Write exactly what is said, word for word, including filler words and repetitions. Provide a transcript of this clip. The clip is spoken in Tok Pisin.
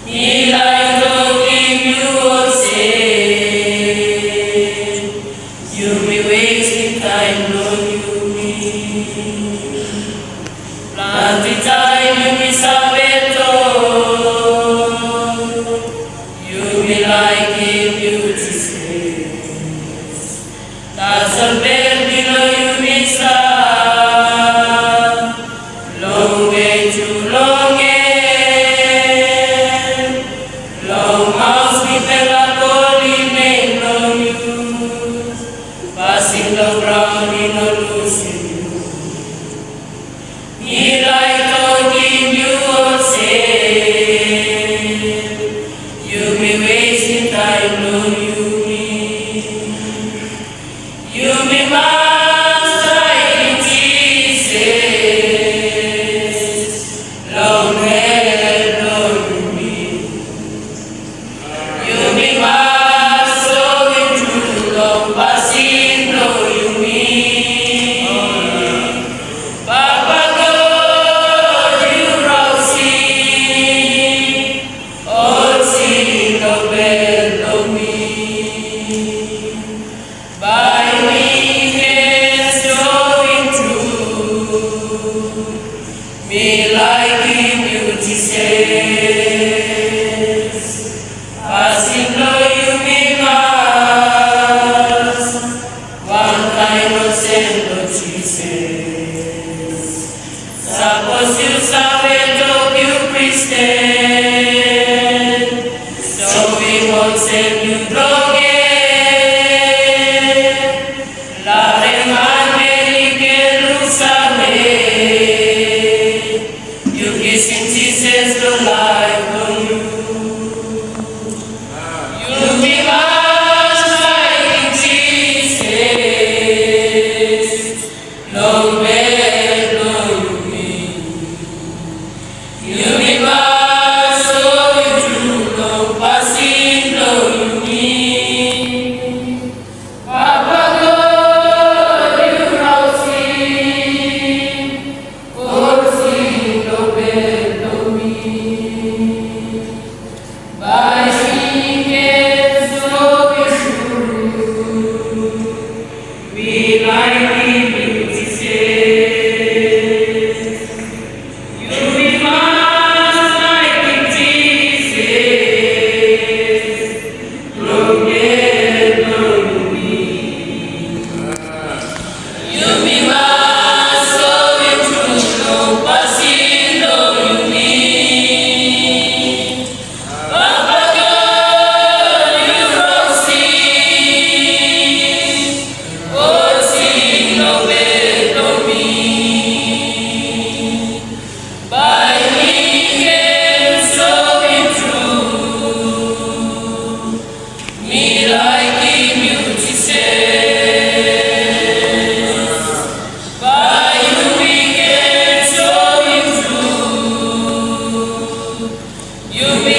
Mi laik tokim yu olsem, yumi wesim taim long yumi. Planti taim yumi save tok, yumi laikim yu Jisas. Tasol bel bilong yumi stap longwe tru long en. Long maus mipela kolim nem long yu, pasin long graun i no lusim yu. Mi laik tokim yu olsem, yumi wesim taim long yumi. Yumi mas laikim Jisas long het bilong yumi. Yumi mas soim tru long pasin bilong yumi. Papa God, yu rausim ol sin long bel bilong mi. Bai mi ken soim tru, mi laikim yu Jisas. Pasin bilong yu mi mas wankain olsem long Jisas. Sapos yu save tok yu Kristen, soim olsem yu bilong en. Larim manmeri i ken luksave yu kisim Jisas long laip bilong yu. Yumi mas laikim Jisas long bel bilong yumi. Yumi mas soim tru long pasin bilong yumi. Papa God, yu rausim ol sin long bel bilong mi. Bai mi ken soim tru, mi laikim yu Jisas. Yumi mas laikim Jisas long bel bilong yumi. Yumi mas soim tru long pasin bilong yumi. Papa God, yu rausim ol sin long bel bilong mi. Bai mi ken soim tru, mi laikim yu Jisas. Bai yumi ken soim tru, yumi